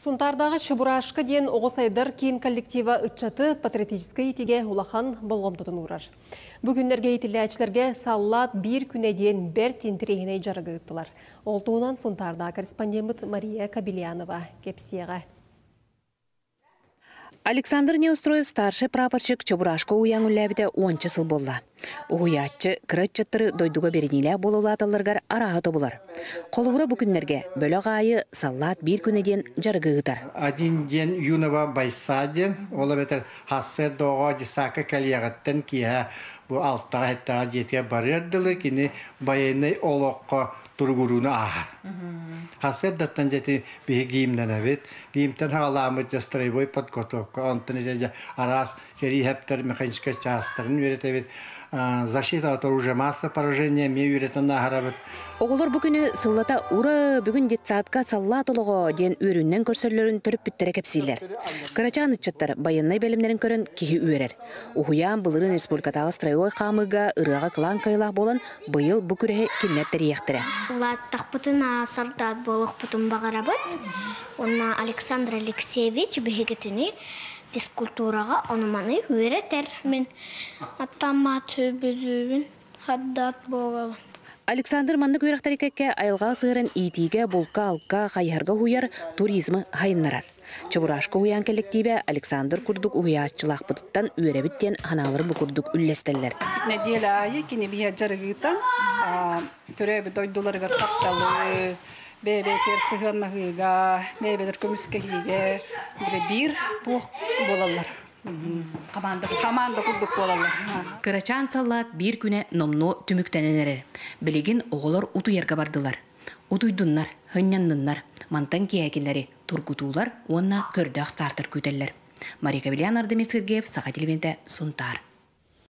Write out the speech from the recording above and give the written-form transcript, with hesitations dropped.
Сунтаардааҕы Чебурашка диэн оҕо сайдар киин коллектива ыччаты патриотическай иитиигэ улахан болҕомтотун уурар. Бу күннэргэ иитиллээччилэргэ саллаат биир күнэ диэн бэрт интэриэһинэй дьарыгы ыыттылар. Ол туһунан Сунтаардаах корреспондеммыт Мария Кобельянова кэпсиэҕэ. Александр Неустроев старшай прапорщик Чебурашка уһуйаан үллээбитэ уонча сыл буолла. Уһуйааччы кыра ыччаттары дойдуга бэриниилээх буола улааталларыгар арааһы тобулар. Холобура бу күннэргэ бөлөх аайы саллаат биир күнэ диэн дьарыгы ыытар. Один диэн юного бойца диэн, ол эбэтэр сарсыарда оҕо десакка кэлиэҕиттэн киэһэ бу алтаҕа сэттэҕэ дьиэтигэр барыар дылы кини байыаннай олоххо туругурууну ааһар. Сарсыардаттан дьэти биһи гимнэнэбит. Гимтэн хаҕалааммыт дьэ строевой подготовка, онтон ити араас сэрии механическай чаастарын үөрэтэбит. Защита от оружия массового поражения эмиэ үөрэтэн ааһарабыт. Оҕолор бу күнү сыллата «Ура, бүгүн детсадка саллаат олоҕо» диэн үөрүүнэн көрсөллөрүн төрөппүттэрэ кэпсииллэр. Кырачаан ыччаттар байыаннай бэлэмнэрин көрөн киһи үөрэр. Уһуйаан былырыын республикатааҕы строевой хаамыыга ырыаҕа кылаан кыайыылаах буолан, быйыл бу күрэһи кинилэр тэрийиэхтэрэ. Улааттахпытына сардаат буолуохпутун баҕарабыт. Уонна Александр Алексеевич биһигитини физкультураҕа ону-маны үөрэтэр. Мин аттаммат бүлүүбүн хаддаат буолабын. Александр маннык үөрэхтэри кэккэ айылҕаҕа сыһыаран иитиигэ, булка-алка, хайыһарга уһуйар, туризмы сайыннарар. Чебурашка уһуйаан кэллэктиибэ Александр курдук уһуйааччылаахпытыттан үөрэбит диэн санаалары бу курдук үллэстэллэр. Нэдиэлэ аайы кини биһиэр дьарыгыытан төрөөбүт дойдуларыгар тапталы, бэйэ-бэйэтигэр сыһыаннаһыыга, бэйэ-бэйэлэр көмүскэһиигэ биир туох буолаллар. Команда, команда курдук буолаллар. Кырачаан саллаат биир күнэ номнуо түмүктэнэн эрэр. Билигин оҕолор утуйарга бардылар. Утуйдуннар, һынньанныннар, мантан киэһэкиннэри тургутуулар уонна көрдөөх стартар күүтэллэр. Мария Кавельян, Ардемир Сергеев, Саха телевидениетэ, Сунтаар.